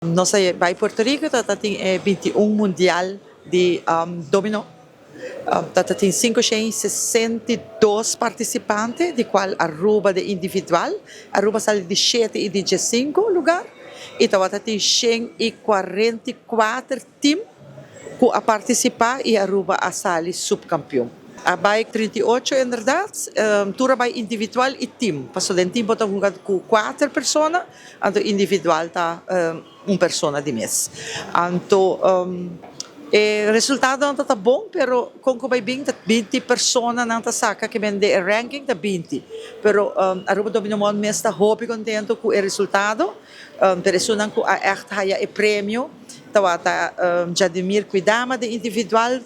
Nos a bai Puerto Rico, tata tin e 21 Mundial di Domino. Tata tin 562 participante, di cual Aruba de individual, Aruba sali di 7 y di 5 lugar, y tawata tin 144 team cu a participa y Aruba a sali subcampeon. A bai 38 inderdaad, tur a bai individual y team. Paso den team bo ta hunga cu cuater persona, anto individual ta un persona di mes. Anto e resultado ta bon, pero con cu bai bin ta 20 persona nan ta saca cu bin den ranking ta 20. Pero Aruba Domino Bond mes ta hopi contento cu e resultado. Pero esunnan cu a echt haya e premio tawata Jadimir Kuidama de individual,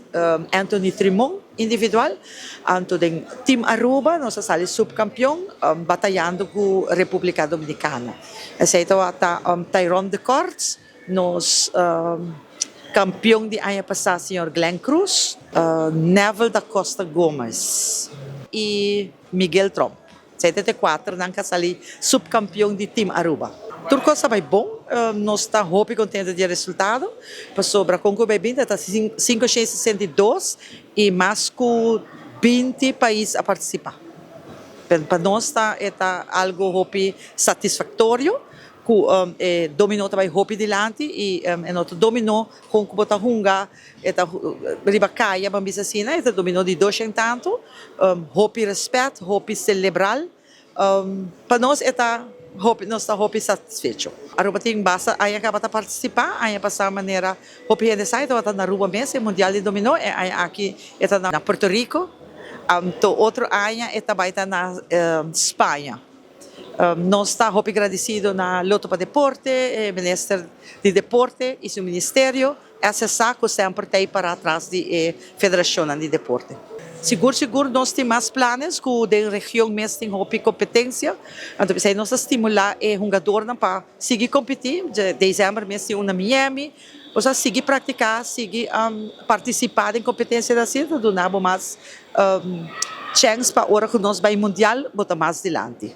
Anthony Trimon individual. Anto den Team Aruba nos a sali subcampeon batayando cu Republica Dominicana. Esey tawata Tyrone de Kort, nos campeon di aña pasa, señor Glenn Cruz, Neville da Costa Gomez y Miguel Tromp. 74 nan a sali subcampeon di Team Aruba. Tur cos a bay bon, nos ta hopi contento di resultado. Pasobra con cu bay bin, ta 562 y mas cu 20 pais a participa. Pa nos ta algo hopi satisfactorio, cu domino ta bay hopi dilanti y e otro domino con cu bo ta hunga ta riba caya, ban bisa asina, ta domino di dos en tanto, hopi respet, hopi cerebral. Pa nos ta hopi, nos ta hopi satisfecho. Aruba tin basta aña caba ta participa, aña pasa manera hopi hende sa, ta na Aruba mes, e Mundial di Domino, e aña aki ta na Puerto Rico. To otro aña ta bay ta na Spaña. Nos ta hopi agradecido na Lotto pa Deporte, Minister di Deporte y su ministerio, SSA, cu semper ta para atras di Federacion di Deporte. Sigur, sigur, nos tin mas planes cu den region mes tin hopi competencia. Anto, nos ta stimula e hungadornan pa sigui competi. December mes tin un na Miami. Osea, sigui practica, sigui participa den competencia asina, duna bo mas chance pa ora cu nos bay Mundial, bo ta mas dilanti.